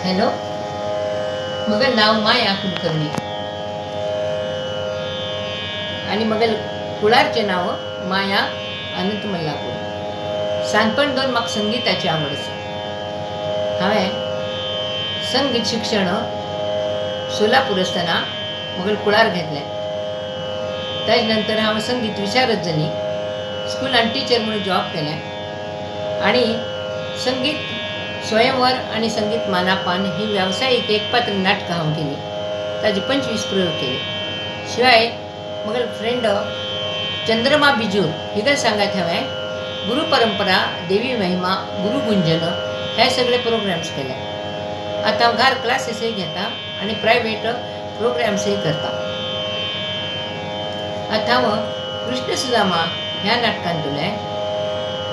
Hello, म्हगेलें नांव माया कुलकर्णी आनी म्हगेलें कुळारचें नांव माया अनंत मल्लापूर. सानपण दोन म्हाका संगिताची आवड आसा. हांवें संगीत शिक्षण सोलापूर आसतना म्हगेलें कुळार घेतलें. ताजे नंतर हांव संगीत विशारद जाली. स्कुलान टिचर म्हणून जॉब केलें आनी संगीत स्वयंवर आनी संगीत मानापान ही वेवसायीक एकपात्री नाटकां हांव केलीं. ताजे 25 प्रयोग केले. शिवाय म्हगेलो फ्रेंड चंद्रमा बिजूर हिका सांगात हांवें गुरु परंपरा, देवी महिमा, गुरुगुंजन हे सगळे प्रोग्राम्स केले. आतां हांव घार क्लासीसय घेता आनी प्रायवेट प्रोग्राम्सय करता. आतां हांव कृष्ण सुदामा ह्या नाटकांतुलें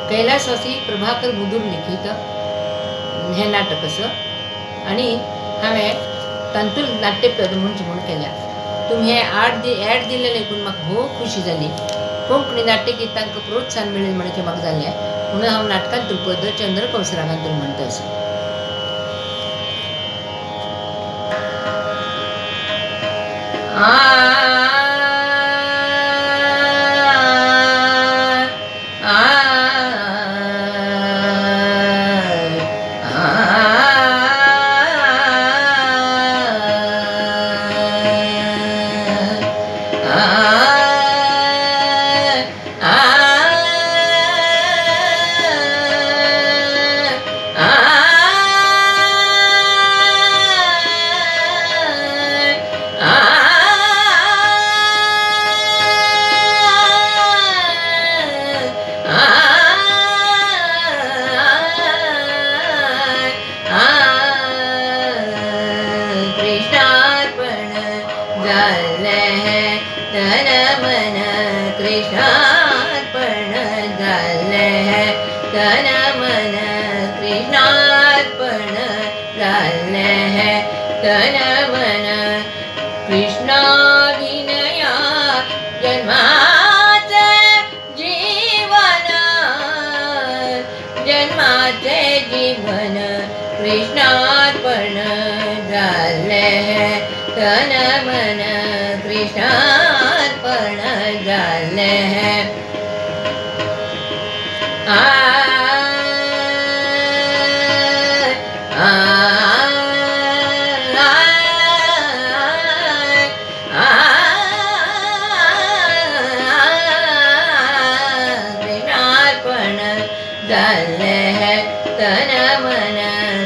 कैलासवासी प्रभाकर मुदूर लिखीत हें नाटक आसा आनी हांवें तातूंत नाट्यपद म्हूण केल्या. तुमी हें एड दिलेलें आयकून म्हाका भोव खुशी जाली. कोंकणी नाट्यगीत तांकां प्रोत्साहन मेळ्ळें म्हणचें म्हाका जालें म्हणून हांव नाटकांतूल पद चंद्रकंस रागांतूल म्हणटा आसा. कृष्णार्पण जालें तन मन, कृष्णार्पण जालें तन मन, कृष्णार्पण जालें तन मन. कृष्णा विनया जन्माचे जीवन, जन्माचे जीवन, कृष्णार्पण जालें तन मन, कृष्णार्पण जालें. आ आ कृष्णार्पण जालें तन मन,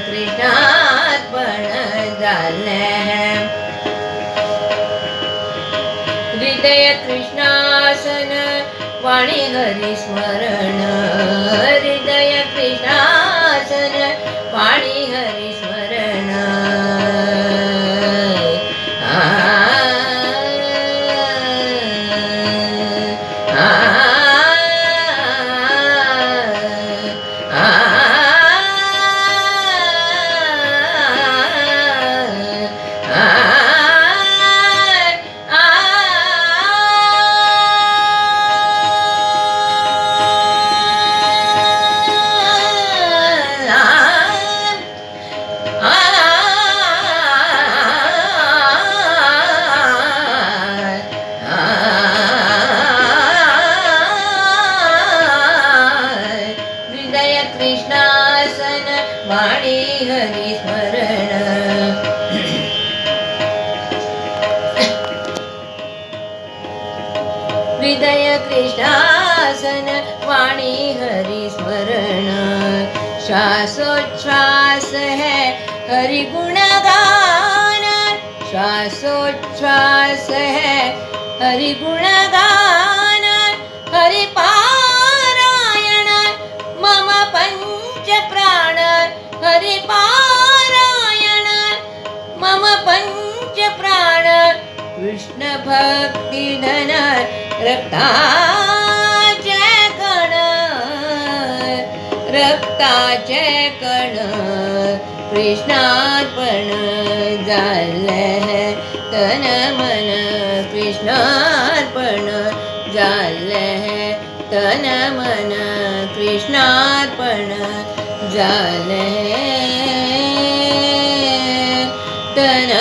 कृष्णार्पण जालें. हृदय कृष्णासन वाणी हरि स्मरण, हृदय कृष्णासन वाणी हरि स्मरण. हृदय कृष्णासन वाणी हरि स्मरण. हृदय कृष्णासन वाणी हरि स्मरण. श्वासोच्छ्वास है हरि गुणगान, श्वासोच्छ्वास है हरि गुणगान. हरि पारायण मम पंच प्राण, हरि पारायण मम पंच प्राण. कृष्ण भक्ती धन रक्ताचे कण, रक्ताचे कण, कृष्णार्पण जालें तन मन, कृष्णार्पण जालें तन मन, कृष्णार्पण जालें. तर